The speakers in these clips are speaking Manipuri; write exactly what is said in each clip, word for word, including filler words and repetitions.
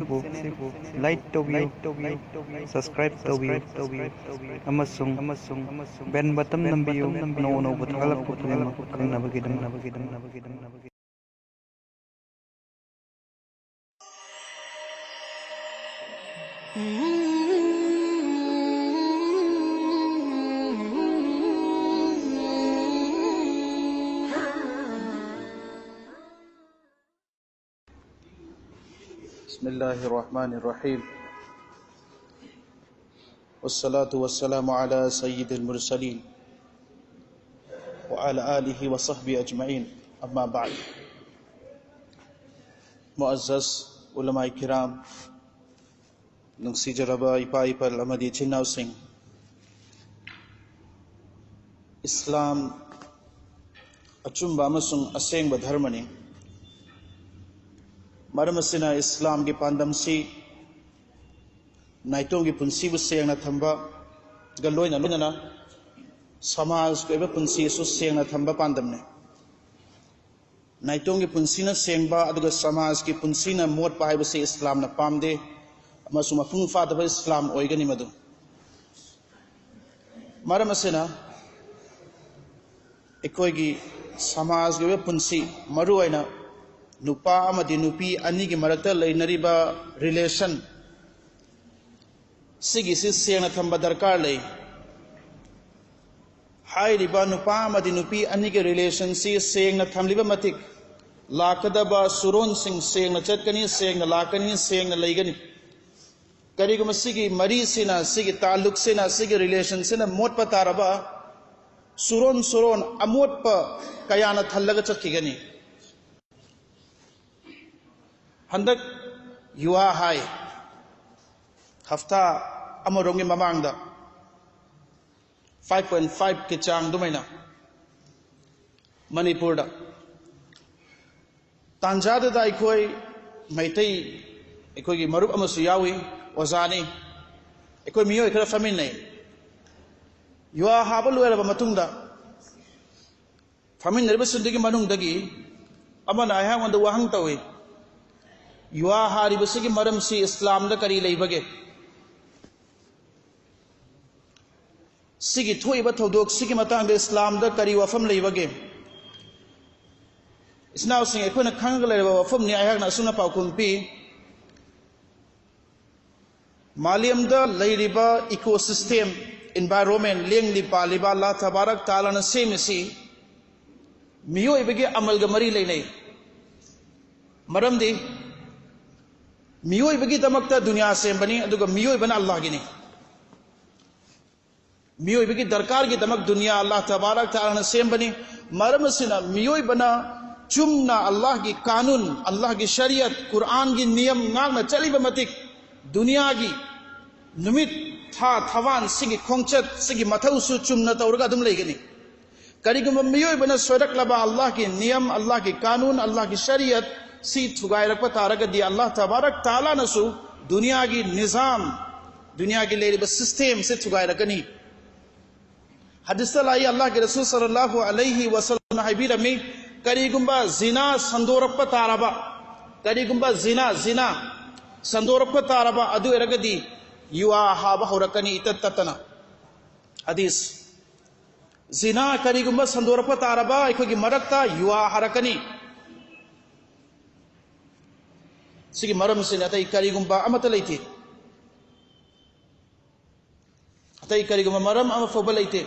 ꯁꯤꯕꯨ ꯂꯥꯏꯛ ꯇꯧꯕꯤꯌꯨ, ꯁꯕꯁꯀ꯭ꯔꯥꯏꯕ ꯇꯧꯕꯤꯌꯨ, ꯑꯃꯁꯨꯡ ꯕꯦꯜ ꯕꯇꯟ ꯅꯝꯕꯤꯌꯨ, ꯑꯅꯧ ꯑꯅꯧꯕ ꯊꯥꯒꯠꯂꯛꯄ ꯈꯨꯗꯤꯡꯃꯛ ꯈꯪꯅꯕꯒꯤꯗꯃꯛ꯫ بسم الله الرحمن الرحيم. والصلاة والسلام على سيد المرسلين وعلى آله وصحبه أجمعين. أما بعد. معزز علماء کرام، ꯅꯨꯡꯁꯤꯖꯔꯕ ꯏꯄꯥ ꯏꯄꯜ ꯑꯃꯗꯤ ꯏꯆꯤꯟ ꯏꯅꯥꯎꯁꯤꯡ, ꯏꯁꯂꯥꯝ ꯑꯆꯨꯝꯕ ꯑꯃꯁꯨꯡ ꯑꯁꯦꯡꯕ ꯙꯔꯃꯅꯤ꯫ ꯃꯔꯝ ꯑꯁꯤꯅ ꯏꯁꯂꯥꯝꯒꯤ ꯄꯥꯟꯗꯝꯁꯤ ꯅꯥꯏꯇꯣꯝꯒꯤ ꯄꯨꯟꯁꯤꯕꯨ ꯁꯦꯡꯅ ꯊꯝꯕꯒ ꯂꯣꯏꯅ ꯂꯣꯏꯅꯅ ꯁꯃꯥꯖꯀꯤ ꯑꯣꯏꯕ ꯄꯨꯟꯁꯤꯁꯨ ꯁꯦꯡꯅ ꯊꯝꯕ ꯄꯥꯟꯗꯝꯅꯤ꯫ ꯅꯥꯏꯇꯣꯝꯒꯤ ꯄꯨꯟꯁꯤꯅ ꯁꯦꯡꯕ ꯑꯗꯨꯒ ꯁꯃꯥꯖꯀꯤ ꯄꯨꯟꯁꯤꯅ ꯃꯣꯠꯄ ꯍꯥꯏꯕꯁꯤ ꯏꯁꯂꯥꯝꯅ ꯄꯥꯝꯗꯦ, ꯑꯃꯁꯨꯡ ꯃꯄꯨꯡ ꯐꯥꯗꯕ ꯏꯁꯂꯥꯝ ꯑꯣꯏꯒꯅꯤ ꯃꯗꯨ꯫ ꯃꯔꯝ ꯑꯁꯤꯅ ꯑꯩꯈꯣꯏꯒꯤ ꯁꯃꯥꯖꯒꯤ ꯑꯣꯏꯕ ꯄꯨꯟꯁꯤ, ꯃꯔꯨꯑꯣꯏꯅ ꯅꯨꯄꯥ ꯑꯃꯗꯤ ꯅꯨꯄꯤ ꯑꯅꯤꯒꯤ ꯃꯔꯛꯇ ꯂꯩꯅꯔꯤꯕ ꯔꯤꯂꯦꯁꯟ ꯁꯤꯒꯤꯁꯤ ꯁꯦꯡꯅ ꯊꯝꯕ ꯗꯔꯀꯥꯔ ꯂꯩ꯫ ꯍꯥꯏꯔꯤꯕ ꯅꯨꯄꯥ ꯑꯃꯗꯤ ꯅꯨꯄꯤ ꯑꯅꯤꯒꯤ ꯔꯤꯂꯦꯁꯟꯁꯤ ꯁꯦꯡꯅ ꯊꯝꯂꯤꯕ ꯃꯇꯤꯛ, ꯂꯥꯛꯀꯗꯕ ꯁꯨꯔꯣꯟꯁꯤꯡ ꯁꯦꯡꯅ ꯆꯠꯀꯅꯤ, ꯁꯦꯡꯅ ꯂꯥꯛꯀꯅꯤ, ꯁꯦꯡꯅ ꯂꯩꯒꯅꯤ꯫ ꯀꯔꯤꯒꯨꯝꯕ ꯁꯤꯒꯤ ꯃꯔꯤꯁꯤꯅ, ꯁꯤꯒꯤ ꯇꯥꯂꯨꯛꯁꯤꯅ, ꯁꯤꯒꯤ ꯔꯤꯂꯦꯁꯟꯁꯤꯅ ꯃꯣꯠꯄ ꯇꯥꯔꯕ, ꯁꯨꯔꯣꯟ ꯁꯨꯔꯣꯟ ꯑꯃꯣꯠꯄ ꯀꯌꯥꯅ ꯊꯜꯂꯒ ꯆꯠꯈꯤꯒꯅꯤ꯫ ꯍꯟꯗꯛ ꯌꯨꯍꯥ ꯍꯥꯏ, ꯍꯞꯇꯥ ꯑꯃꯔꯣꯝꯒꯤ ꯃꯃꯥꯡꯗ five point five ꯀꯤ ꯆꯥꯡ ꯑꯗꯨꯃꯥꯏꯅ ꯃꯅꯤꯄꯨꯔꯗ꯫ ꯇꯥꯟꯖꯥꯗꯨꯗ ꯑꯩꯈꯣꯏ ꯃꯩꯇꯩ, ꯑꯩꯈꯣꯏꯒꯤ ꯃꯔꯨꯞ ꯑꯃꯁꯨ ꯌꯥꯎꯏ, ꯑꯣꯖꯥꯅꯤ꯫ ꯑꯩꯈꯣꯏ ꯃꯤꯑꯣꯏ ꯈꯔ ꯐꯝꯃꯤꯟꯅꯩ꯫ ꯌꯨꯍꯥ ꯍꯥꯕ ꯂꯣꯏꯔꯕ ꯃꯇꯨꯡꯗ ꯐꯝꯃꯤꯟꯅꯔꯤꯕꯁꯤꯡꯗꯨꯒꯤ ꯃꯅꯨꯡꯗꯒꯤ ꯑꯃꯅ ꯑꯩꯍꯥꯛꯉꯣꯟꯗ ꯋꯥꯍꯪ ꯇꯧꯏ, ꯌꯨꯍꯥ ꯍꯥꯏꯔꯤꯕꯁꯤꯒꯤ ꯃꯔꯝꯁꯤ ꯏꯁꯂꯥꯝꯗ ꯀꯔꯤ ꯂꯩꯕꯒꯦ? ꯁꯤꯒꯤ ꯊꯣꯛꯏꯕ ꯊꯧꯗꯣꯛꯁꯤꯒꯤ ꯃꯇꯥꯡꯗ ꯏꯁꯂꯥꯝꯗ ꯀꯔꯤ ꯋꯥꯐꯝ ꯂꯩꯕꯒꯦ? ꯏꯆꯤꯟ ꯏꯅꯥꯎꯁꯤꯡ, ꯑꯩꯈꯣꯏꯅ ꯈꯪꯉꯒ ꯂꯩꯔꯕ ꯋꯥꯐꯝꯅꯤ꯫ ꯑꯩꯍꯥꯛꯅ ꯑꯁꯨꯝꯅ ꯄꯥꯎꯈꯨꯝ ꯄꯤ꯫ ꯃꯥꯂꯦꯝꯗ ꯂꯩꯔꯤꯕ ecosystem, environment, ꯂꯦꯡꯂꯤ ꯄꯥꯜꯂꯤꯕ ꯑꯜꯂꯥꯍ ꯇꯕꯥꯔꯛ ꯇꯥꯂꯥꯅ ꯁꯦꯝꯃꯤꯁꯤ ꯃꯤꯑꯣꯏꯕꯒꯤ ꯑꯃꯜꯒ ꯃꯔꯤ ꯂꯩꯅꯩ꯫ ꯃꯔꯝꯗꯤ ꯃꯤꯑꯣꯏꯕꯒꯤꯗꯃꯛꯇ ꯗꯨꯅꯤꯌꯥ ꯁꯦꯝꯕꯅꯤ, ꯑꯗꯨꯒ ꯃꯤꯑꯣꯏꯕꯅ ꯑꯜꯂꯥꯍꯒꯤꯅꯤ꯫ ꯃꯤꯑꯣꯏꯕꯒꯤ ꯗꯔꯀꯥꯔꯒꯤꯗꯃꯛ ꯗꯨꯅꯤꯌꯥ ꯑꯜꯂꯥꯍ ꯇꯕꯥꯔꯛ ꯇꯥꯂꯥꯅ ꯁꯦꯝꯕꯅꯤ꯫ ꯃꯔꯝ ꯑꯁꯤꯅ ꯃꯤꯑꯣꯏꯕꯅ ꯆꯨꯝꯅ ꯑꯜꯂꯥꯍꯒꯤ ꯀꯥꯅꯨꯟ, ꯑꯜꯂꯥꯍꯒꯤ ꯁꯔꯤꯌꯠ, ꯀꯨꯔꯑꯥꯟꯒꯤ ꯅꯤꯌꯝ ꯉꯥꯛꯅ ꯆꯠꯂꯤꯕ ꯃꯇꯤꯛ, ꯗꯨꯅꯤꯌꯥꯒꯤ ꯅꯨꯃꯤꯠ, ꯊꯥ, ꯊꯋꯥꯟ ꯁꯤꯒꯤ ꯈꯣꯡꯆꯠ, ꯁꯤꯒꯤ ꯃꯊꯧꯁꯨ ꯆꯨꯝꯅ ꯇꯧꯔꯒ ꯑꯗꯨꯝ ꯂꯩꯒꯅꯤ꯫ ꯀꯔꯤꯒꯨꯝꯕ ꯃꯤꯑꯣꯏꯕꯅ ꯁꯣꯏꯔꯛꯂꯕ ꯑꯜꯂꯥꯍꯒꯤ ꯅꯤꯌꯝ, ꯑꯜꯂꯥꯍꯒꯤ ꯀꯥꯅꯨꯟ, ꯑꯜꯂꯥꯍꯒꯤ ꯁꯔꯤꯌꯠ ꯁꯤ ꯊꯨꯒꯥꯏꯔꯛꯄ ꯇꯥꯔꯒꯗꯤ, ꯑꯜꯂꯥꯍ ꯇꯕꯥꯔꯛ ꯇꯥꯂꯥꯅꯁꯨ ꯗꯨꯅꯤꯌꯥꯒꯤ ꯅꯤꯖꯥꯝ, ꯗꯨꯅꯤꯌꯥꯒꯤ ꯂꯩꯔꯤꯕ system ꯁꯤ ꯊꯨꯒꯥꯏꯔꯛꯀꯅꯤ꯫ ꯍꯗꯤꯁꯇ ꯂꯥꯛꯏ, ꯑꯜꯂꯥꯍꯒꯤ ꯔꯁꯨꯜ ꯁꯜꯂꯜꯂꯥꯍꯨ ꯑꯂꯩꯍꯤ ꯋꯁꯜꯂꯝꯅ ꯍꯥꯏꯕꯤꯔꯝꯃꯤ, ꯀꯔꯤꯒꯨꯝꯕ ꯖꯤꯅꯥ ꯁꯟꯗꯣꯔꯛꯄ ꯇꯥꯔꯕ, ꯀꯔꯤꯒꯨꯝꯕ ꯖꯤꯅꯥ, ꯖꯤꯅꯥ ꯁꯟꯗꯣꯔꯛꯄ ꯇꯥꯔꯕ, ꯑꯗꯨ ꯑꯣꯏꯔꯒꯗꯤ ꯌꯨꯍꯥ ꯍꯥꯕ ꯍꯧꯔꯛꯀꯅꯤ ꯏꯇꯠ ꯇꯠꯇꯅ꯫ ꯍꯗꯤꯁ, ꯖꯤꯅꯥ ꯀꯔꯤꯒꯨꯝꯕ ꯁꯟꯗꯣꯔꯛꯄ ꯇꯥꯔꯕ, ꯑꯩꯈꯣꯏꯒꯤ ꯃꯔꯛꯇ ꯌꯨꯍꯥ ꯍꯥꯔꯛꯀꯅꯤ꯫ ꯁꯤꯒꯤ ꯃꯔꯝꯁꯤꯅ ꯑꯇꯩ ꯀꯔꯤꯒꯨꯝꯕ ꯑꯃꯠꯇ ꯂꯩꯇꯦ꯫ ꯑꯇꯩ ꯀꯔꯤꯒꯨꯝꯕ ꯃꯔꯝ ꯑꯃ ꯐꯥꯎꯕ ꯂꯩꯇꯦ꯫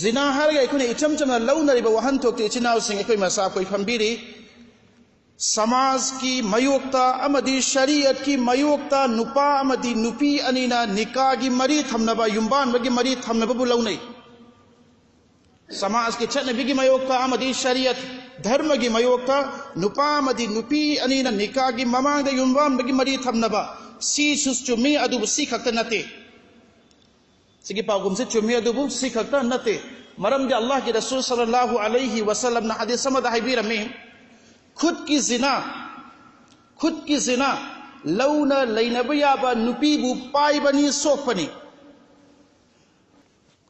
ꯖꯤꯅꯥ ꯍꯥꯏꯔꯒ ꯑꯩꯈꯣꯏꯅ ꯏꯆꯝ ꯆꯝꯅ ꯂꯧꯅꯔꯤꯕ ꯋꯥꯍꯟꯊꯣꯛꯇꯤ, ꯏꯆꯤꯟ ꯏꯅꯥꯎꯁꯤꯡ, ꯑꯩꯈꯣꯏ ꯃꯁꯥ ꯑꯩꯈꯣꯏ ꯐꯝꯕꯤꯔꯤ꯫ ꯁꯃꯥꯖꯀꯤ ꯃꯥꯌꯣꯛꯇ ꯑꯃꯗꯤ ꯁꯔꯤꯌꯠꯀꯤ ꯃꯥꯌꯣꯛꯇ ꯅꯨꯄꯥ ꯑꯃꯗꯤ ꯅꯨꯄꯤ ꯑꯅꯤꯅ ꯅꯤꯀꯥꯒꯤ ꯃꯔꯤ ꯊꯝꯅꯕ, ꯌꯨꯝꯕꯥꯟꯕꯒꯤ ꯃꯔꯤ ꯊꯝꯅꯕꯕꯨ ꯂꯧꯅꯩ꯫ ꯁꯃꯥꯖꯀꯤ ꯆꯠꯅꯕꯤꯒꯤ ꯃꯥꯌꯣꯛꯇ ꯑꯃꯗꯤ ꯁꯔꯤꯌꯠ ꯙꯔꯃꯒꯤ ꯃꯥꯌꯣꯛꯇ ꯅꯨꯄꯥ ꯑꯃꯗꯤ ꯅꯨꯄꯤ ꯑꯅꯤꯅ ꯅꯤꯀꯥꯒꯤ ꯃꯃꯥꯡꯗ ꯌꯨꯝꯕꯥꯟꯕꯒꯤ ꯃꯔꯤ ꯊꯝꯅꯕ, ꯁꯤꯁꯨ ꯆꯨꯝꯃꯤ, ꯑꯗꯨꯕꯨ ꯁꯤ ꯈꯛꯇ ꯅꯠꯇꯦ꯫ ꯁꯤꯒꯤ ꯄꯥꯎꯈꯨꯝꯁꯤ ꯆꯨꯝꯃꯤ, ꯑꯗꯨꯕꯨ ꯁꯤ ꯈꯛꯇ ꯅꯠꯇꯦ꯫ ꯃꯔꯝꯗꯤ ꯑꯜꯂꯥꯍꯒꯤ ꯔꯁꯨꯜ ꯁꯜꯂꯜꯂꯥꯍꯨ ꯑꯂꯩꯍꯤ ꯋꯁꯜꯂꯝꯅ ꯍꯗꯤꯁ ꯑꯃꯗ ꯍꯥꯏꯕꯤꯔꯝꯃꯤ, ꯈꯨꯠꯀꯤ ꯖꯤꯅꯥ, ꯈꯨꯠꯀꯤ ꯖꯤꯅꯥ, ꯂꯧꯅ ꯂꯩꯅꯕ ꯌꯥꯕ ꯅꯨꯄꯤꯕꯨ ꯄꯥꯏꯕꯅꯤ, ꯁꯣꯛꯄꯅꯤ꯫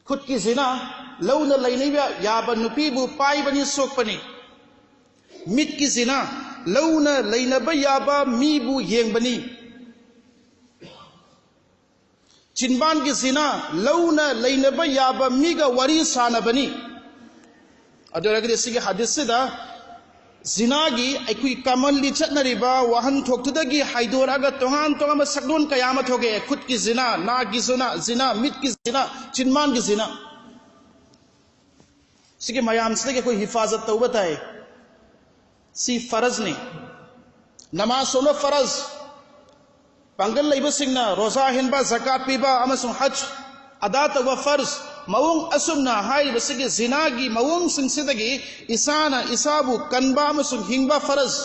ꯈꯨꯠꯀꯤ ꯖꯤꯅꯥ, ꯂꯧꯅ ꯂꯩꯅꯕ ꯌꯥꯕ ꯅꯨꯄꯤꯕꯨ ꯄꯥꯏꯕꯅꯤ, ꯁꯣꯛꯄꯅꯤ꯫ ꯃꯤꯠꯀꯤ ꯖꯤꯅꯥ, ꯂꯧꯅ ꯂꯩꯅꯕ ꯌꯥꯕ ꯃꯤꯕꯨ ꯌꯦꯡꯕꯅꯤ꯫ ꯆꯤꯟꯕꯥꯟꯒꯤ ꯖꯤꯅꯥ, ꯂꯧꯅ ꯂꯩꯅꯕ ꯌꯥꯕ ꯃꯤꯒ ꯋꯥꯔꯤ ꯁꯥꯟꯅꯕꯅꯤ꯫ ꯑꯗꯨ ꯑꯣꯏꯔꯒꯗꯤ ꯁꯤꯒꯤ ꯍꯗꯤꯁꯁꯤꯗ ꯖꯤꯅꯥꯒꯤ ꯑꯩꯈꯣꯏ commonly ꯆꯠꯅꯔꯤꯕ ꯋꯥꯍꯟꯊꯣꯛꯇꯨꯗꯒꯤ ꯍꯥꯏꯗꯣꯔꯛꯑꯒ ꯇꯣꯉꯥꯟ ꯇꯣꯉꯥꯟꯕ ꯁꯛꯂꯣꯟ ꯀꯌꯥ ꯑꯃ ꯊꯣꯛꯑꯦ꯫ ꯈꯨꯠꯀꯤ ꯖꯤꯅꯥ, ꯅꯥꯒꯤ ꯖꯤꯅꯥ, ꯖꯤꯅꯥ, ꯃꯤꯠꯀꯤ ꯖꯤꯅꯥ, ꯆꯤꯟꯕꯥꯟꯒꯤ ꯖꯤꯅꯥ꯫ ꯁꯤꯒꯤ ꯃꯌꯥꯝꯁꯤꯗꯒꯤ ꯑꯩꯈꯣꯏ ꯍꯤꯐꯥꯖꯠ ꯇꯧꯕ ꯇꯥꯏ꯫ ꯁꯤ ꯐꯔꯖꯅꯤ꯫ ꯅꯃꯥꯖ ꯁꯣꯟꯕ ꯐꯔꯖ, ꯄꯥꯡꯒꯜ ꯂꯩꯕꯁꯤꯡꯅ ꯔꯣꯖꯥ ꯍꯦꯟꯕ, ꯖꯀꯥꯠ ꯄꯤꯕ ꯑꯃꯁꯨꯡ ꯍꯖ ꯑꯗꯥ ꯇꯧꯕ ꯐꯔꯖ, ꯃꯑꯣꯡ ꯑꯁꯨꯝꯅ ꯍꯥꯏꯔꯤꯕꯁꯤꯒꯤ ꯖꯤꯅꯥꯒꯤ ꯃꯑꯣꯡꯁꯤꯡꯁꯤꯗꯒꯤ ꯏꯁꯥꯅ ꯏꯁꯥꯕꯨ ꯀꯟꯕ ꯑꯃꯁꯨꯡ ꯍꯤꯡꯕ ꯐꯔꯖ꯫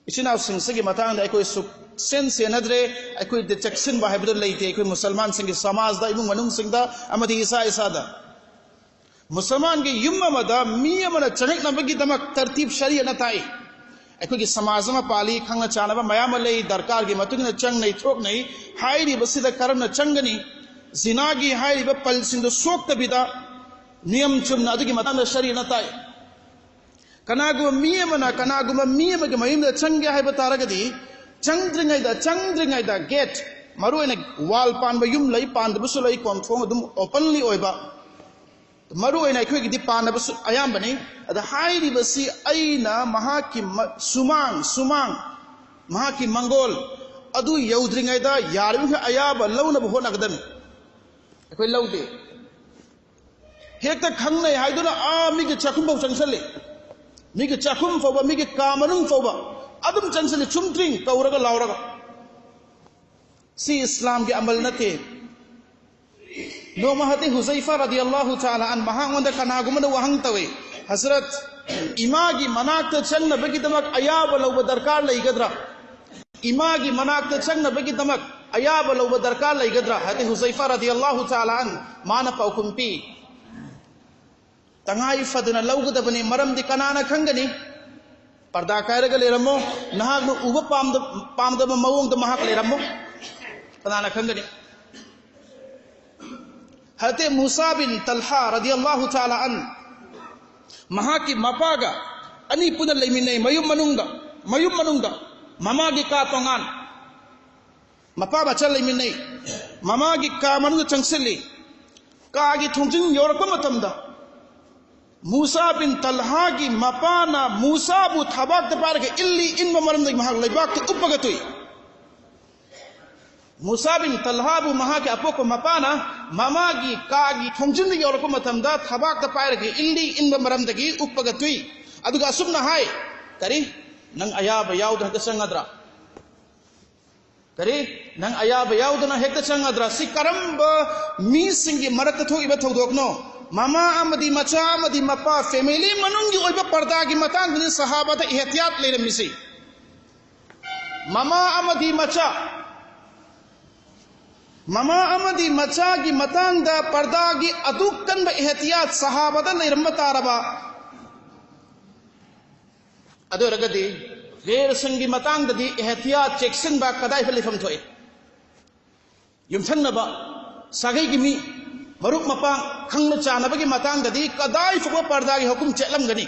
ꯏꯆꯤꯟ ꯏꯅꯥꯎꯁꯤꯡꯁꯤꯒꯤ ꯃꯇꯥꯡꯗ ꯑꯩꯈꯣꯏ ꯁꯨꯛꯁꯦꯟ ꯁꯦꯟꯅꯗ꯭ꯔꯦ, ꯑꯩꯈꯣꯏꯗ ꯆꯦꯛꯁꯤꯟꯕ ꯍꯥꯏꯕꯗꯨ ꯂꯩꯇꯦ꯫ ꯑꯩꯈꯣꯏ ꯃꯨꯁꯜꯃꯥꯟꯁꯤꯡꯒꯤ ꯁꯃꯥꯖꯗ, ꯏꯃꯨꯡ ꯃꯅꯨꯡꯁꯤꯡꯗ ꯑꯃꯗꯤ ꯏꯁꯥ ꯏꯁꯥꯗ꯫ ꯃꯨꯁꯜꯃꯥꯟꯒꯤ ꯌꯨꯝ ꯑꯃꯗ ꯃꯤ ꯑꯃꯅ ꯆꯪꯉꯛꯅꯕꯒꯤꯗꯃꯛ ꯇꯔꯇꯤꯕ ꯁꯔꯤꯌꯠꯅ ꯇꯥꯛꯏ꯫ ꯑꯩꯈꯣꯏꯒꯤ ꯁꯃꯥꯖ ꯑꯃ ꯄꯥꯜꯂꯤ, ꯈꯪꯅ ꯆꯥꯟꯅꯕ ꯃꯌꯥꯝ ꯑꯃ ꯂꯩ, ꯗꯔꯀꯥꯔꯒꯤ ꯃꯇꯨꯡ ꯏꯟꯅ ꯆꯪꯅꯩ ꯊꯣꯛꯅꯩ꯫ ꯍꯥꯏꯔꯤꯕꯁꯤꯗ ꯀꯔꯝꯅ ꯆꯪꯒꯅꯤ? ꯖꯤꯅꯥꯒꯤ ꯍꯥꯏꯔꯤꯕ ꯄꯜꯁꯤꯡꯗꯨ ꯁꯣꯛꯇꯕꯤꯗ ꯅꯤꯌꯝ ꯆꯨꯝꯅ ꯑꯗꯨꯒꯤ ꯃꯇꯥꯡꯗ ꯁꯔꯤꯌꯠꯅ ꯇꯥꯛꯏ꯫ ꯀꯅꯥꯒꯨꯝꯕ ꯃꯤ ꯑꯃꯅ ꯀꯅꯥꯒꯨꯝꯕ ꯃꯤ ꯑꯃꯒꯤ ꯃꯌꯨꯝꯗ ꯆꯪꯒꯦ ꯍꯥꯏꯕ ꯇꯥꯔꯒꯗꯤ, ꯆꯪꯗ꯭ꯔꯤꯉꯩꯗ, ꯆꯪꯗ꯭ꯔꯤꯉꯩꯗ ꯒꯦꯠ, ꯃꯔꯨꯑꯣꯏꯅ ꯋꯥꯜ ꯄꯥꯟꯕ ꯌꯨꯝ ꯂꯩ, ꯄꯥꯟꯗꯕꯁꯨ ꯂꯩ, ꯀꯣꯟꯊꯣꯡ ꯑꯗꯨꯝ ꯑꯣꯄꯟꯂꯤ ꯑꯣꯏꯕ, ꯃꯔꯨꯑꯣꯏꯅ ꯑꯩꯈꯣꯏꯒꯤꯗꯤ ꯄꯥꯟꯅꯕꯁꯨ ꯑꯌꯥꯝꯕꯅꯤ꯫ ꯑꯗ ꯍꯥꯏꯔꯤꯕꯁꯤ ꯑꯩꯅ ꯃꯍꯥꯛꯀꯤ ꯃ-, ꯁꯨꯃꯥꯡ, ꯁꯨꯃꯥꯡ, ꯃꯍꯥꯛꯀꯤ ꯃꯪꯒꯣꯜ ꯑꯗꯨ ꯌꯧꯗ꯭ꯔꯤꯉꯩꯗ ꯌꯥꯔꯤꯕꯃꯈꯩ ꯑꯌꯥꯕ ꯂꯧꯅꯕ ꯍꯣꯠꯅꯒꯗꯕꯅꯤ꯫ ꯑꯩꯈꯣꯏ ꯂꯧꯗꯦ꯫ ꯍꯦꯛꯇ ꯈꯪꯅꯩ ꯍꯥꯏꯗꯨꯅ ꯑꯥ ꯃꯤꯒꯤ ꯆꯥꯛꯈꯨꯝ ꯐꯥꯎ ꯆꯪꯁꯜꯂꯤ꯫ ꯃꯤꯒꯤ ꯆꯥꯛꯈꯨꯝ ꯐꯥꯎꯕ, ꯃꯤꯒꯤ ꯀꯥ ꯃꯅꯨꯡ ꯐꯥꯎꯕ ꯑꯗꯨꯝ ꯆꯪꯁꯜꯂꯤ, ꯆꯨꯝꯗ꯭ꯔꯤꯡ ꯀꯧꯔꯒ ꯂꯥꯎꯔꯒ꯫ ꯁꯤ ꯏꯁꯂꯥꯝꯒꯤ ꯑꯃꯜ ꯅꯠꯇꯦ꯫ ꯅꯣꯡꯃ ꯍꯖꯔꯠ ꯍꯨꯖꯩꯐꯥ ꯔꯗꯤꯌꯜꯂꯥꯍꯨ ꯇꯥꯂꯥ ꯑꯟ ꯃꯍꯥꯛꯉꯣꯟꯗ ꯀꯅꯥꯒꯨꯝꯕꯅ ꯋꯥꯍꯪ ꯇꯧꯏ, "ꯍꯖꯔꯠ, ꯏꯃꯥꯒꯤ ꯃꯅꯥꯛꯇ ꯆꯪꯅꯕꯒꯤꯗꯃꯛ ꯑꯌꯥꯕ ꯂꯧꯕ ꯗꯔꯀꯥꯔ ꯂꯩꯒꯗ꯭ꯔꯥ? ꯏꯃꯥꯒꯤ ꯃꯅꯥꯛꯇ ꯆꯪꯅꯕꯒꯤꯗꯃꯛ ꯑꯌꯥꯕ ꯂꯧꯕ ꯗꯔꯀꯥꯔ ꯂꯩꯒꯗ꯭ꯔꯥ?" ꯍꯖꯔꯠ ꯍꯨꯖꯩꯐꯥ ꯔꯗꯤꯌꯜꯂꯥꯍꯨ ꯇꯥꯂꯥ ꯑꯟ ꯃꯥꯅ ꯄꯥꯎꯈꯨꯝ ꯄꯤ, "ꯇꯉꯥꯏ ꯐꯗꯅ ꯂꯧꯒꯗꯕꯅꯤ, ꯃꯔꯝꯗꯤ ꯀꯅꯥꯅ ꯈꯪꯒꯅꯤ? ꯄꯔꯗꯥ ꯀꯥꯏꯔꯒ ꯂꯩꯔꯝꯃꯣ, ꯅꯍꯥꯛꯅ ꯎꯕ ꯄꯥꯝꯗ-, ꯄꯥꯝꯗꯕ ꯃꯑꯣꯡꯗ ꯃꯍꯥꯛ ꯂꯩꯔꯝꯃꯣ, ꯀꯅꯥꯅ ꯈꯪꯒꯅꯤ?" ꯍꯖꯔꯠ ꯃꯨꯁꯥ ꯕꯤꯟ ꯇꯜꯍꯥ ꯔꯗꯤꯌꯜꯂꯥꯍꯨ ꯇꯥꯂꯥ ꯑꯟ ꯃꯍꯥꯛꯀꯤ ꯃꯄꯥꯒ ꯑꯅꯤ ꯄꯨꯟꯅ ꯂꯩꯃꯤꯟꯅꯩ ꯃꯌꯨꯝ ꯃꯅꯨꯡꯗ꯫ ꯃꯌꯨꯝ ꯃꯅꯨꯡꯗ ꯃꯃꯥꯒꯤ ꯀꯥ ꯇꯣꯉꯥꯟ, ꯃꯄꯥ ꯃꯆꯥ ꯂꯩꯃꯤꯟꯅꯩ꯫ ꯃꯃꯥꯒꯤ ꯀꯥ ꯃꯅꯨꯡꯗ ꯆꯪꯁꯤꯜꯂꯤ꯫ ꯀꯥꯒꯤ ꯊꯣꯡꯖꯤꯟ ꯌꯧꯔꯛꯄ ꯃꯇꯝꯗ ꯃꯨꯁꯥ ꯕꯤꯟ ꯇꯜꯍꯥꯒꯤ ꯃꯄꯥꯅ ꯃꯨꯁꯥꯕꯨ ꯊꯕꯥꯛꯇ ꯄꯥꯏꯔꯒ ꯏꯜꯂꯤ꯫ ꯏꯟꯕ ꯃꯔꯝꯗꯒꯤ ꯃꯍꯥꯛ ꯂꯩꯕꯥꯛꯇ ꯎꯞꯄꯒ ꯇꯨꯏ꯫ ꯃꯨꯁꯥ ꯕꯤꯟ ꯇꯜꯍꯥꯕꯨ ꯃꯍꯥꯛꯀꯤ ꯑꯄꯣꯛꯄ ꯃꯄꯥꯅ ꯃꯃꯥꯒꯤ ꯀꯥꯒꯤ ꯊꯣꯡꯖꯤꯟꯗ ꯌꯧꯔꯛꯄ ꯃꯇꯝꯗ ꯊꯕꯥꯛꯇ ꯄꯥꯏꯔꯒ ꯏꯜꯂꯤ꯫ ꯏꯟꯕ ꯃꯔꯝꯗꯒꯤ ꯎꯞꯄꯒ ꯇꯨꯏ꯫ ꯑꯗꯨꯒ ꯑꯁꯨꯝꯅ ꯍꯥꯏ, "ꯀꯔꯤ? ꯅꯪ ꯑꯌꯥꯕ ꯌꯥꯎꯗꯅ ꯍꯦꯛꯇ ꯆꯪꯒꯗ꯭ꯔꯥ? ꯀꯔꯤ? ꯅꯪ ꯑꯌꯥꯕ ꯌꯥꯎꯗꯅ ꯍꯦꯛꯇ ꯆꯪꯒꯗ꯭ꯔꯥ?" ꯁꯤ ꯀꯔꯝꯕ ꯃꯤꯁꯤꯡꯒꯤ ꯃꯔꯛꯇ ꯊꯣꯛꯏꯕ ꯊꯧꯗꯣꯛꯅꯣ? ꯃꯃꯥ ꯑꯃꯗꯤ ꯃꯆꯥ ꯑꯃꯗꯤ ꯃꯄꯥ, ꯐꯦꯃꯤꯂꯤ ꯃꯅꯨꯡꯒꯤ ꯑꯣꯏꯕ ꯄꯔꯗꯥꯒꯤ ꯃꯇꯥꯡꯗꯅꯤ ꯁꯍꯥꯕꯥꯗ ꯏꯍꯇꯤꯌꯥꯠ ꯂꯩꯔꯝꯃꯤꯁꯤ꯫ ꯃꯃꯥ ꯑꯃꯗꯤ ꯃꯆꯥ, ꯃꯃꯥ ꯑꯃꯗꯤ ꯃꯆꯥꯒꯤ ꯃꯇꯥꯡꯗ ꯄꯔꯗꯥꯒꯤ ꯑꯗꯨꯛ ꯀꯟꯕ ꯏꯍꯇꯤꯌꯥꯠ ꯁꯍꯥꯕꯥꯗ ꯂꯩꯔꯝꯕ ꯇꯥꯔꯕ, ꯑꯗꯨ ꯑꯣꯏꯔꯒꯗꯤ ꯒꯦꯔꯁꯤꯡꯒꯤ ꯃꯇꯥꯡꯗꯗꯤ ꯏꯍꯇꯤꯌꯥꯠ, ꯆꯦꯛꯁꯤꯟꯕ ꯀꯗꯥꯏ ꯐꯥꯎ ꯂꯩꯐꯝ ꯊꯣꯛꯏ? ꯌꯨꯝꯊꯪꯅꯕ, ꯁꯥꯒꯩꯒꯤ ꯃꯤ, ꯃꯔꯨꯞ ꯃꯄꯥꯡ, ꯈꯪꯅ ꯆꯥꯟꯅꯕꯒꯤ ꯃꯇꯥꯡꯗꯗꯤ ꯀꯗꯥꯏ ꯐꯥꯎꯕ ꯄꯔꯗꯥꯒꯤ ꯍꯨꯀꯨꯝ ꯆꯠꯂꯝꯒꯅꯤ?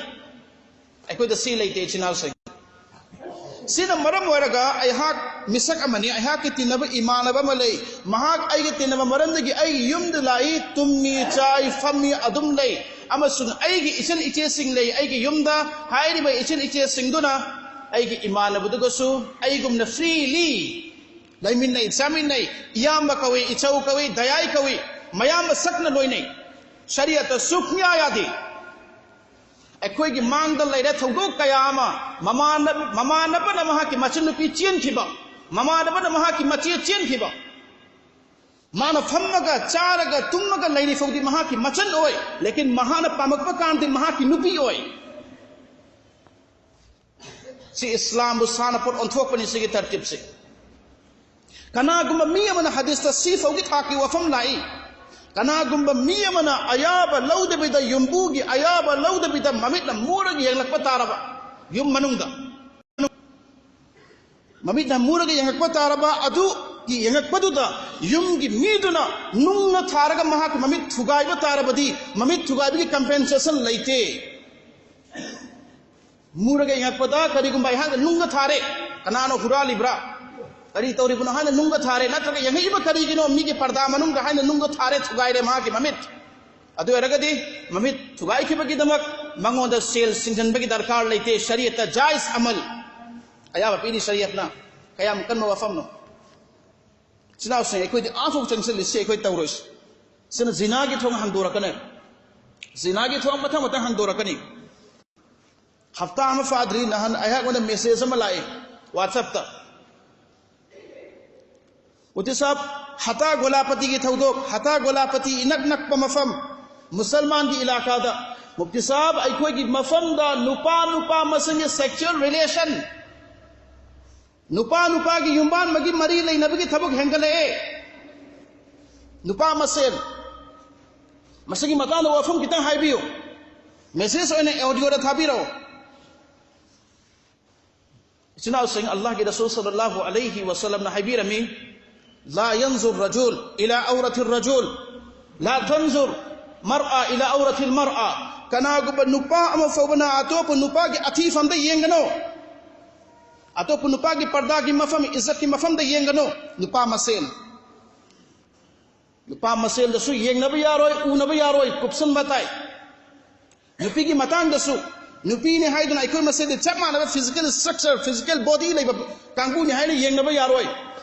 ꯑꯩꯈꯣꯏꯗ ꯁꯤ ꯂꯩꯇꯦ, ꯏꯆꯤꯟ ꯏꯅꯥꯎꯁꯤꯡ꯫ ꯁꯤꯅ ꯃꯔꯝ ꯑꯣꯏꯔꯒ ꯑꯩꯍꯥꯛ ꯃꯤꯁꯛ ꯑꯃꯅꯤ, ꯑꯩꯍꯥꯛꯀꯤ ꯇꯤꯟꯅꯕ ꯏꯃꯥꯟꯅꯕ ꯑꯃ ꯂꯩ꯫ ꯃꯍꯥꯛ ꯑꯩꯒ ꯇꯤꯟꯅꯕ ꯃꯔꯝꯗꯒꯤ ꯑꯩꯒꯤ ꯌꯨꯝꯗ ꯂꯥꯛꯏ, ꯇꯨꯝꯃꯤ, ꯆꯥꯏ, ꯐꯝꯃꯤ, ꯑꯗꯨꯝ ꯂꯩ꯫ ꯑꯃꯁꯨꯡ ꯑꯩꯒꯤ ꯏꯆꯟ ꯏꯆꯦꯁꯤꯡ ꯂꯩ ꯑꯩꯒꯤ ꯌꯨꯝꯗ꯫ ꯍꯥꯏꯔꯤꯕ ꯏꯆꯟ ꯏꯆꯦꯁꯤꯡꯗꯨꯅ ꯑꯩꯒꯤ ꯏꯃꯥꯟꯅꯕꯗꯨꯒꯁꯨ ꯑꯩꯒꯨꯝꯅ ꯐ꯭ꯔꯤꯂꯤ ꯂꯩꯃꯤꯟꯅꯩ, ꯆꯥꯃꯤꯟꯅꯩ꯫ ꯏꯌꯥꯝꯕ ꯀꯧꯏ, ꯏꯆꯧ ꯀꯧꯏ, ꯗꯌꯥꯏ ꯀꯧꯏ, ꯃꯌꯥꯝ ꯃꯁꯛꯅ ꯂꯣꯏꯅꯩ꯫ ꯁꯔꯤꯌꯠꯇ ꯁꯨꯛꯌꯥ ꯌꯥꯗꯦ꯫ ꯑꯩꯈꯣꯏꯒꯤ ꯃꯥꯡꯗ ꯂꯩꯔꯦ ꯊꯧꯗꯣꯛ ꯀꯌꯥ ꯑꯃ꯫ ꯃꯃꯥꯟꯅ-, ꯃꯃꯥꯟꯅꯕꯅ ꯃꯍꯥꯛꯀꯤ ꯃꯆꯟꯅꯨꯄꯤ ꯆꯦꯟꯈꯤꯕ, ꯃꯃꯥꯟꯅꯕꯅ ꯃꯍꯥꯛꯀꯤ ꯃꯆꯦ ꯆꯦꯟꯈꯤꯕ꯫ ꯃꯥꯅ ꯐꯝꯃꯒ, ꯆꯥꯔꯒ, ꯇꯨꯝꯃꯒ ꯂꯩꯔꯤ ꯐꯥꯎꯗꯤ ꯃꯍꯥꯛꯀꯤ ꯃꯆꯟ ꯑꯣꯏ, ꯂꯦꯀꯤꯟ ꯃꯍꯥꯛꯅ ꯄꯥꯝꯃꯛꯄ ꯀꯥꯟꯗꯤ ꯃꯍꯥꯛꯀꯤ ꯅꯨꯄꯤ ꯑꯣꯏ꯫ ꯁꯤ ꯏꯁꯂꯥꯝꯕꯨ ꯁꯥꯟꯅꯄꯣꯠ ꯑꯣꯟꯊꯣꯛꯄꯅꯤ, ꯁꯤꯒꯤ ꯇꯔꯇꯤꯞꯁꯤ꯫ ꯀꯅꯥꯒꯨꯝꯕ ꯃꯤ ꯑꯃꯅ ꯍꯗꯤꯁꯇ ꯁꯤ ꯐꯥꯎꯒꯤ ꯊꯥꯛꯀꯤ ꯋꯥꯐꯝ ꯂꯥꯛꯏ, ꯀꯅꯥꯒꯨꯝꯕ ꯃꯤ ꯑꯃꯅ ꯑꯌꯥꯕ ꯂꯧꯗꯕꯤꯗ, ꯌꯨꯝꯕꯨꯒꯤ ꯑꯌꯥꯕ ꯂꯧꯗꯕꯤꯗ ꯃꯃꯤꯠꯅ ꯃꯨꯔꯒ ꯌꯦꯡꯂꯛꯄ ꯇꯥꯔꯕ, ꯌꯨꯝ ꯃꯅꯨꯡꯗ ꯃꯃꯤꯠꯅ ꯃꯨꯔꯒ ꯌꯦꯡꯉꯛꯄ ꯇꯥꯔꯕ, ꯑꯗꯨꯒꯤ ꯌꯦꯡꯉꯛꯄꯗꯨꯗ ꯌꯨꯝꯒꯤ ꯃꯤꯗꯨꯅ ꯅꯨꯡꯅ ꯊꯥꯔꯒ ꯃꯍꯥꯛꯀꯤ ꯃꯃꯤꯠ ꯊꯨꯒꯥꯏꯕ ꯇꯥꯔꯕꯗꯤ, ꯃꯃꯤꯠ ꯊꯨꯒꯥꯏꯕꯒꯤ ꯀꯝꯄꯦꯟꯁꯦꯁꯟ ꯂꯩꯇꯦ꯫ ꯃꯨꯔꯒ ꯌꯦꯡꯉꯛꯄꯗ ꯀꯔꯤꯒꯨꯝꯕ ꯑꯩꯍꯥꯛꯅ ꯅꯨꯡꯒ ꯊꯥꯔꯦ, "ꯀꯅꯥꯅꯣ ꯍꯨꯔꯥꯜꯂꯤꯕ꯭ꯔꯥ? ꯀꯔꯤ ꯇꯧꯔꯤꯕꯅꯣ?" ꯍꯥꯏꯅ ꯅꯨꯡꯒ ꯊꯥꯔꯦ, ꯅꯠꯇ꯭ꯔꯒ "ꯌꯦꯡꯉꯛꯏꯕ ꯀꯔꯤꯒꯤꯅꯣ ꯃꯤꯒꯤ ꯄꯔꯗꯥ ꯃꯅꯨꯡꯗ?" ꯍꯥꯏꯅ ꯅꯨꯡꯒ ꯊꯥꯔꯦ, ꯊꯨꯒꯥꯏꯔꯦ ꯃꯍꯥꯛꯀꯤ ꯃꯃꯤꯠ꯫ ꯑꯗꯨ ꯑꯣꯏꯔꯒꯗꯤ ꯃꯃꯤꯠ ꯊꯨꯒꯥꯏꯈꯤꯕꯒꯤꯗꯃꯛ ꯃꯉꯣꯟꯗ ꯁꯦꯜ ꯁꯤꯡꯖꯟꯕꯒꯤ ꯗꯔꯀꯥꯔ ꯂꯩꯇꯦ꯫ ꯁꯔꯤꯌꯠꯇ ꯖꯥꯏꯖ ꯑꯃꯜ ꯑꯌꯥꯕ ꯄꯤꯔꯤ꯫ ꯁꯔꯤꯌꯠꯅ ꯀꯌꯥꯝ ꯀꯟꯕ ꯋꯥꯐꯝꯅꯣ? ꯏꯆꯤꯟ ꯏꯅꯥꯎꯁꯤꯡ, ꯑꯩꯈꯣꯏꯗꯤ ꯑꯥꯐꯥꯎ ꯆꯪꯁꯤꯜꯂꯤꯁꯤ ꯑꯩꯈꯣꯏ ꯇꯧꯔꯣꯏꯁꯤ꯫ ꯁꯤꯅ ꯖꯤꯅꯥꯒꯤ ꯊꯣꯡ ꯍꯥꯡꯗꯣꯔꯛꯀꯅꯤ꯫ ꯖꯤꯅꯥꯒꯤ ꯊꯣꯡ ꯃꯊꯪ ꯃꯊꯪ ꯍꯥꯡꯗꯣꯔꯛꯀꯅꯤ꯫ ꯍꯞꯇꯥ ꯑꯃ ꯐꯥꯗ꯭ꯔꯤ, ꯅꯍꯥꯟ ꯑꯩꯍꯥꯛꯉꯣꯟꯗ ꯃꯦꯁꯦꯖ ꯑꯃ ꯂꯥꯛꯏ ꯋꯥꯆꯞꯇ꯫ "ꯃꯨꯐꯇꯤ ꯁꯥꯍꯕ, ꯍꯇꯥ ꯒꯣꯂꯥꯄꯇꯤꯒꯤ ꯊꯧꯗꯣꯛ, ꯍꯇꯥ ꯒꯣꯂꯥꯄꯇꯤ ꯏꯅꯛ ꯅꯛꯄ ꯃꯐꯝ, ꯃꯨꯁꯜꯃꯥꯟꯒꯤ ꯏꯂꯥꯀꯥꯗ, ꯃꯨꯐꯇꯤ ꯁꯥꯍꯕ, ꯑꯩꯈꯣꯏꯒꯤ ꯃꯐꯝꯗ ꯅꯨꯄꯥ ꯅꯨꯄꯥ ꯃꯁꯦꯟꯒꯤ ꯁꯦꯛꯁꯨꯑꯦꯜ ꯔꯤꯂꯦꯁꯟ, ꯅꯨꯄꯥ ꯅꯨꯄꯥꯒꯤ ꯌꯨꯝꯕꯥꯟꯕꯒꯤ ꯃꯔꯤ ꯂꯩꯅꯕꯒꯤ ꯊꯕꯛ ꯍꯦꯟꯒꯠꯂꯛꯑꯦ꯫ ꯅꯨꯄꯥ ꯃꯁꯦꯟ, ꯃꯁꯤꯒꯤ ꯃꯇꯥꯡꯗ ꯋꯥꯐꯝ ꯈꯤꯇꯪ ꯍꯥꯏꯕꯤꯌꯨ꯫ ꯃꯦꯁꯦꯖ ꯑꯣꯏꯅ ꯑꯣꯗꯤꯑꯣꯗ ꯊꯥꯕꯤꯔꯛꯑꯣ"꯫ ꯏꯆꯤꯟ ꯏꯅꯥꯎꯁꯤꯡ, ꯑꯜꯂꯥꯍꯒꯤ ꯔꯁꯨꯜ ꯁꯜꯂꯜꯂꯥꯍꯨ ꯑꯂꯩꯍꯤ ꯋꯁꯜꯂꯝꯅ ꯍꯥꯏꯕꯤꯔꯝꯃꯤ, "ꯂꯥ ꯌꯟꯖꯨꯔ ꯔꯖꯨꯜ ꯏꯂꯥ ꯑꯧꯔꯥꯇꯤꯔ ꯔꯖꯨꯜ, ꯂꯥ ꯇꯟꯖꯨꯔ ꯃꯔꯑ ꯏꯂꯥ ꯑꯧꯔꯥꯇꯤꯜ ꯃꯔꯑ"꯫ ꯀꯅꯥꯒꯨꯝꯕ ꯅꯨꯄꯥ ꯑꯃ ꯐꯥꯎꯕꯅ ꯑꯇꯣꯞꯄ ꯅꯨꯄꯥꯒꯤ ꯑꯊꯤ ꯐꯝꯗ ꯌꯦꯡꯒꯅꯨ, ꯑꯇꯣꯞꯄ ꯅꯨꯄꯥꯒꯤ ꯄꯔꯗꯥꯒꯤ ꯃꯐꯝ, ꯏꯖꯠꯀꯤ ꯃꯐꯝꯗ ꯌꯦꯡꯒꯅꯨ꯫ ꯅꯨꯄꯥ ꯃꯁꯦꯟ, ꯅꯨꯄꯥ ꯃꯁꯦꯜꯗꯁꯨ ꯌꯦꯡꯅꯕ ꯌꯥꯔꯣꯏ, ꯎꯅꯕ ꯌꯥꯔꯣꯏ, ꯀꯨꯞꯁꯟꯕ ꯇꯥꯏ꯫ ꯅꯨꯄꯤꯒꯤ ꯃꯇꯥꯡꯗꯁꯨ, ꯅꯨꯄꯤꯅꯤ ꯍꯥꯏꯗꯨꯅ ꯑꯩꯈꯣꯏ ꯃꯁꯦꯜꯗꯤ ꯆꯞ ꯃꯥꯟꯅꯕ ꯐꯤꯖꯤꯀꯦꯜ ꯁ꯭ꯇ꯭ꯔꯛꯆꯔ, ꯐꯤꯖꯤꯀꯦꯜ ꯕꯣꯗꯤ ꯂꯩꯕ ꯀꯥꯡꯕꯨꯅꯤ ꯍꯥꯏꯅ ꯌꯦꯡꯅꯕ ꯌꯥꯔꯣꯏ꯫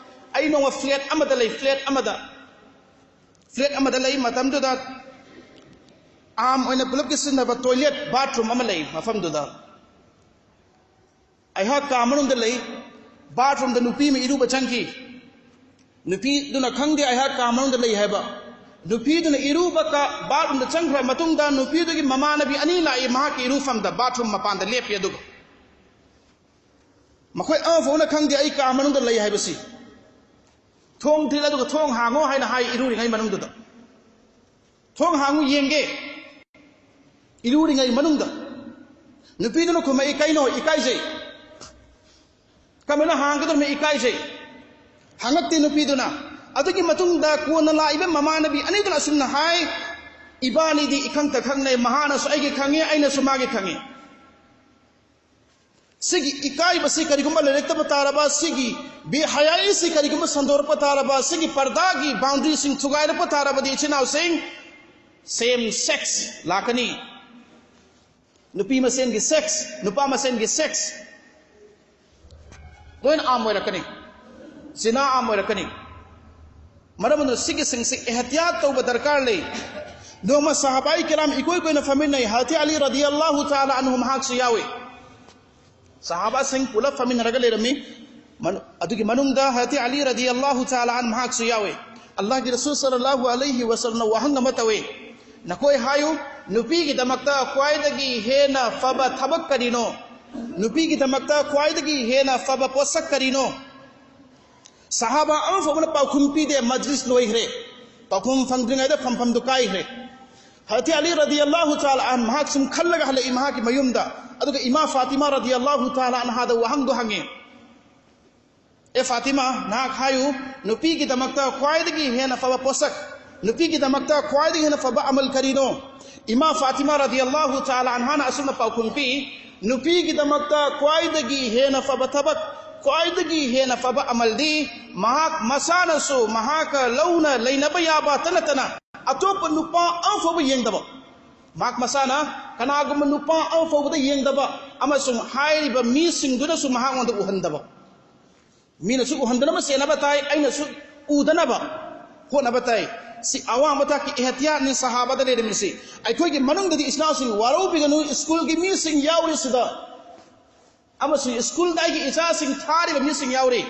ꯑꯩ ꯅꯣꯡꯃ ꯐ꯭ꯂꯦꯠ ꯑꯃꯗ ꯂꯩ, ꯐ꯭ꯂꯦꯠ ꯑꯃꯗ, ꯐ꯭ꯂꯦꯠ ꯑꯃꯗ ꯂꯩ ꯃꯇꯝꯗꯨꯗ, ꯑꯥꯝ ꯑꯣꯏꯅ ꯄꯨꯂꯞꯀꯤ ꯁꯤꯖꯤꯟꯅꯕ ꯇꯣꯏꯂꯦꯠ, ꯕꯥꯊꯔꯨꯝ ꯑꯃ ꯂꯩ ꯃꯐꯝꯗꯨꯗ꯫ ꯑꯩꯍꯥꯛ ꯀꯥ ꯃꯅꯨꯡꯗ ꯂꯩ, ꯕꯥꯊꯔꯨꯝꯗ ꯅꯨꯄꯤ ꯑꯃ ꯏꯔꯨꯕ ꯆꯪꯈꯤ꯫ ꯅꯨꯄꯤꯗꯨꯅ ꯈꯪꯗꯦ ꯑꯩꯍꯥꯛ ꯀꯥ ꯃꯅꯨꯡꯗ ꯂꯩ ꯍꯥꯏꯕ꯫ ꯅꯨꯄꯤꯗꯨꯅ ꯏꯔꯨꯕ ꯀꯥ, ꯕꯥꯊꯔꯨꯝꯗ ꯆꯪꯈ꯭ꯔ ꯃꯇꯨꯡꯗ, ꯅꯨꯄꯤꯗꯨꯒꯤ ꯃꯃꯥꯟꯅꯕꯤ ꯑꯅꯤ ꯂꯥꯛꯏ ꯃꯍꯥꯛꯀꯤ ꯏꯔꯨꯐꯝꯗ, ꯕꯥꯊꯔꯨꯝ ꯃꯄꯥꯟꯗ ꯂꯦꯞꯄꯤ꯫ ꯑꯗꯨꯒ ꯃꯈꯣꯏ ꯑꯃꯐꯥꯎꯅ ꯈꯪꯗꯦ ꯑꯩ ꯀꯥ ꯃꯅꯨꯡꯗ ꯂꯩ ꯍꯥꯏꯕꯁꯤ꯫ "ꯊꯣꯡ ꯊꯤꯜ, ꯑꯗꯨꯒ ꯊꯣꯡ ꯍꯥꯡꯉꯣ" ꯍꯥꯏꯅ ꯍꯥꯏ ꯏꯔꯨꯔꯤꯉꯩ ꯃꯅꯨꯡꯗꯨꯗ꯫ "ꯊꯣꯡ ꯍꯥꯡꯉꯨ ꯌꯦꯡꯒꯦ" ꯏꯔꯨꯔꯤꯉꯩ ꯃꯅꯨꯡꯗ꯫ ꯅꯨꯄꯤꯗꯨꯅ ꯈꯨꯝꯃꯛꯏ, "ꯀꯩꯅꯣ? ꯏꯀꯥꯏꯖꯩ꯫ ꯀꯃꯥꯏꯅ ꯍꯥꯡꯒꯗꯧꯔꯤꯅꯣ? ꯏꯀꯥꯏꯖꯩ"꯫ ꯍꯪꯉꯛꯇꯦ ꯅꯨꯄꯤꯗꯨꯅ꯫ ꯑꯗꯨꯒꯤ ꯃꯇꯨꯡꯗ ꯀꯣꯟꯅ ꯂꯥꯛꯏꯕ ꯃꯃꯥꯟꯅꯕꯤ ꯑꯅꯤꯗꯨꯅ ꯑꯁꯨꯝꯅ ꯍꯥꯏ, "ꯏꯕꯥꯅꯤꯗꯤ ꯏꯈꯪꯇ ꯈꯪꯅꯩ, ꯃꯍꯥꯛꯅꯁꯨ ꯑꯩꯒꯤ ꯈꯪꯉꯤ, ꯑꯩꯅꯁꯨ ꯃꯥꯒꯤ ꯈꯪꯉꯤ"꯫ ꯁꯤꯒꯤ ꯏꯀꯥꯏꯕꯁꯤ ꯀꯔꯤꯒꯨꯝꯕ ꯂꯩꯔꯛꯇꯕ ꯇꯥꯔꯕ, ꯁꯤꯒꯤ ꯕꯦꯍꯌꯥꯏꯁꯤ ꯀꯔꯤꯒꯨꯝꯕ ꯁꯟꯗꯣꯔꯛꯄ ꯇꯥꯔꯕ, ꯁꯤꯒꯤ ꯄꯔꯗꯥꯒꯤ ꯕꯥꯎꯟꯗ꯭ꯔꯤꯁꯤꯡ ꯊꯨꯒꯥꯏꯔꯛꯄ ꯇꯥꯔꯕꯗꯤ, ꯏꯆꯤꯟ ꯏꯅꯥꯎꯁꯤꯡ, ꯁꯦꯝ ꯁꯦꯛꯁ ꯂꯥꯛꯀꯅꯤ꯫ ꯅꯨꯄꯤ ꯃꯁꯦꯟꯒꯤ ꯁꯦꯛꯁ, ꯅꯨꯄꯥ ꯃꯁꯦꯟꯒꯤ ꯁꯦꯛꯁ ꯂꯣꯏꯅ ꯑꯥꯝ ꯑꯣꯏꯔꯛꯀꯅꯤ, ꯖꯤꯅꯥ ꯑꯥꯝ ꯑꯣꯏꯔꯛꯀꯅꯤ꯫ ꯃꯔꯝ ꯑꯗꯨꯅ ꯁꯤꯒꯤꯁꯤꯡꯁꯤ ꯑꯦꯍꯇꯤꯌꯥꯠ ꯇꯧꯕ ꯗꯔꯀꯥꯔ ꯂꯩ꯫ ꯅꯣꯡꯃ ꯁꯍꯥꯕꯥꯏ ꯀꯤꯔꯥꯝ ꯏꯀꯣꯏ ꯀꯣꯏꯅ ꯐꯝꯃꯤꯟꯅꯩ꯫ ꯍꯖꯔꯠ ꯑꯂꯤ ꯔꯗꯤꯌꯜꯂꯥꯍꯨ ꯇꯥꯂꯥ ꯑꯟꯍꯨ ꯃꯍꯥꯛꯁꯨ ꯌꯥꯎꯏ꯫ ꯁꯍꯥꯕꯥꯁꯤꯡ ꯄꯨꯂꯞ ꯐꯝꯃꯤꯟꯅꯔꯒ ꯂꯩꯔꯝꯃꯤ꯫ ꯃꯅꯨ-, ꯑꯗꯨꯒꯤ ꯃꯅꯨꯡꯗ ꯍꯖꯔꯠ ꯑꯂꯤ ꯔꯗꯤꯌꯜꯂꯥꯍꯨ ꯇꯥꯂꯥ ꯑꯟꯍꯨ ꯃꯍꯥꯛꯁꯨ ꯌꯥꯎꯏ꯫ ꯑꯜꯂꯥꯍꯒꯤ ꯔꯁꯨꯜ ꯁꯜꯂꯜꯂꯥꯍꯨ ꯑꯂꯩꯍꯤ ꯋꯁꯜꯂꯝꯅ ꯋꯥꯍꯪ ꯑꯃ ꯇꯧꯏ, "ꯅꯈꯣꯏ ꯍꯥꯏꯌꯨ, ꯅꯨꯄꯤꯒꯤꯗꯃꯛꯇ ꯈ꯭ꯋꯥꯏꯗꯒꯤ ꯍꯦꯟꯅ ꯐꯕ ꯊꯕꯛ ꯀꯔꯤꯅꯣ? ꯅꯨꯄꯤꯒꯤꯗꯃꯛꯇ ꯈ꯭ꯋꯥꯏꯗꯒꯤ ꯍꯦꯟꯅ ꯐꯕ ꯄꯣꯠꯁꯛ ꯀꯔꯤꯅꯣ?" ꯁꯍꯥꯕꯥ ꯑꯃꯐꯥꯎꯕꯅ ꯄꯥꯎꯈꯨꯝ ꯄꯤꯗꯦ꯫ ꯃꯖꯂꯤꯁ ꯂꯣꯏꯈ꯭ꯔꯦ꯫ ꯄꯥꯎꯈꯨꯝ ꯐꯪꯗ꯭ꯔꯤꯉꯩꯗ ꯐꯝꯐꯝꯗꯨ ꯀꯥꯏꯈ꯭ꯔꯦ꯫ ꯍꯖꯔꯠ ꯑꯂꯤ ꯔꯗꯤꯌꯜꯂꯥꯍꯨ ꯇꯥꯂꯥ ꯑꯟꯍꯨ ꯃꯍꯥꯛ ꯁꯨꯝ ꯈꯜꯂꯒ ꯍꯜꯂꯛꯏ ꯃꯍꯥꯛꯀꯤ ꯃꯌꯨꯝꯗ꯫ ꯑꯗꯨꯒ ꯏꯃꯥ ꯐꯥꯇꯤꯃꯥ ꯔꯗꯤꯌꯜꯂꯥꯍꯨ ꯇꯥꯂꯥ ꯑꯟꯍꯥꯗ ꯋꯥꯍꯪꯗꯨ ꯍꯪꯉꯤ, "ꯑꯦ ꯐꯥꯇꯤꯃꯥ, ꯅꯍꯥꯛ ꯍꯥꯏꯌꯨ, ꯅꯨꯄꯤꯒꯤꯗꯃꯛꯇ ꯈ꯭ꯋꯥꯏꯗꯒꯤ ꯍꯦꯟꯅ ꯐꯕ ꯄꯣꯠꯁꯛ, ꯅꯨꯄꯤꯒꯤꯗꯃꯛꯇ ꯈ꯭ꯋꯥꯏꯗꯒꯤ ꯍꯦꯟꯅ ꯐꯕ ꯑꯃꯜ ꯀꯔꯤꯅꯣ?" ꯏꯃꯥ ꯐꯥꯇꯤꯃꯥ ꯔꯗꯤꯌꯜꯂꯥꯍꯨ ꯇꯥꯂꯥ ꯑꯟꯍꯥꯅ ꯑꯁꯨꯝꯅ ꯄꯥꯎꯈꯨꯝ ꯄꯤ, "ꯅꯨꯄꯤꯒꯤꯗꯃꯛꯇ ꯈ꯭ꯋꯥꯏꯗꯒꯤ ꯍꯦꯟꯅ ꯐꯕ ꯊꯕꯛ, ꯈ꯭ꯋꯥꯏꯗꯒꯤ ꯍꯦꯟꯅ ꯐꯕ ꯑꯃꯜꯗꯤ ꯃꯍꯥꯛ ꯃꯁꯥꯅꯁꯨ ꯃꯍꯥꯛꯀ ꯂꯧꯅ ꯂꯩꯅꯕ ꯌꯥꯕꯇ ꯅꯠꯇꯅ ꯑꯇꯣꯞꯄ ꯅꯨꯄꯥ ꯑꯃꯐꯥꯎꯕ ꯌꯦꯡꯗꯕ, ꯃꯍꯥꯛ ꯃꯁꯥꯅ ꯀꯅꯥꯒꯨꯝꯕ ꯅꯨꯄꯥ ꯑꯃꯐꯥꯎꯕꯗ ꯌꯦꯡꯗꯕ, ꯑꯃꯁꯨꯡ ꯍꯥꯏꯔꯤꯕ ꯃꯤꯁꯤꯡꯗꯨꯅꯁꯨ ꯃꯍꯥꯛꯉꯣꯟꯗ ꯎꯍꯟꯗꯕ꯫ ꯃꯤꯅꯁꯨ ꯎꯍꯟꯗꯅꯕ ꯁꯦꯟꯅꯕ ꯇꯥꯏ, ꯑꯩꯅꯁꯨ ꯎꯗꯅꯕ ꯍꯣꯠꯅꯕ ꯇꯥꯏ"꯫ ꯁꯤ ꯑꯋꯥꯡꯕ ꯊꯥꯛꯀꯤ ꯑꯦꯍꯇꯤꯌꯥꯠꯅꯤ ꯁꯍꯥꯕꯥꯗ ꯂꯩꯔꯝꯃꯤꯁꯤ꯫ ꯑꯩꯈꯣꯏꯒꯤ ꯃꯅꯨꯡꯗꯗꯤ ꯏꯆꯤꯟ ꯏꯅꯥꯎꯁꯤꯡ ꯋꯥꯔꯧꯕꯤꯒꯅꯨ, ꯁ꯭ꯀꯨꯜꯒꯤ ꯃꯤꯁꯤꯡ ꯌꯥꯎꯔꯤ ꯁꯤꯗ, ꯑꯃꯁꯨꯡ ꯁ꯭ꯀꯨꯜꯗ ꯑꯩꯒꯤ ꯏꯆꯥꯁꯤꯡ ꯊꯥꯔꯤꯕ ꯃꯤꯁꯤꯡ ꯌꯥꯎꯔꯤ,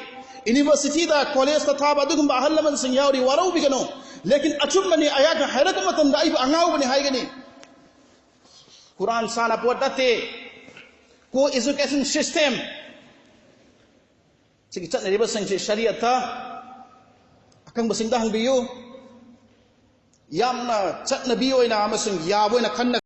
ꯌꯨꯅꯤꯚꯔꯁꯤꯇꯤꯗ, ꯀꯣꯂꯦꯖꯇ ꯊꯥꯕ ꯑꯗꯨꯒꯨꯝꯕ ꯑꯍꯜ ꯂꯃꯟꯁꯤꯡ ꯌꯥꯎꯔꯤ, ꯋꯥꯔꯧꯕꯤꯒꯅꯨ꯫ ꯂꯦꯀꯤꯟ ꯑꯆꯨꯝꯕꯅꯤ, ꯑꯩꯍꯥꯛꯅ ꯍꯥꯏꯔꯛꯄ ꯃꯇꯝꯗ ꯑꯩꯕꯨ ꯑꯉꯥꯎꯕꯅꯤ ꯍꯥꯏꯒꯅꯤ꯫ ꯀꯨꯔꯥꯟ ꯁꯥꯟꯅꯄꯣꯠ ꯅꯠꯇꯦ꯫ ꯀꯣ ꯑꯦꯖꯨꯀꯦꯁꯟ ꯁꯤꯁꯇꯦꯝ ꯁꯤꯒꯤ ꯆꯠꯅꯔꯤꯕꯁꯤꯡꯁꯤ ꯁꯔꯤꯌꯠꯇ ꯑꯈꯪꯕꯁꯤꯡꯗ ꯍꯪꯕꯤꯌꯨ꯫ ꯌꯥꯝꯅ ꯆꯠꯅꯕꯤ ꯑꯣꯏꯅ ꯑꯃꯁꯨꯡ ꯌꯥꯕ ꯑꯣꯏꯅ ꯈꯟꯅ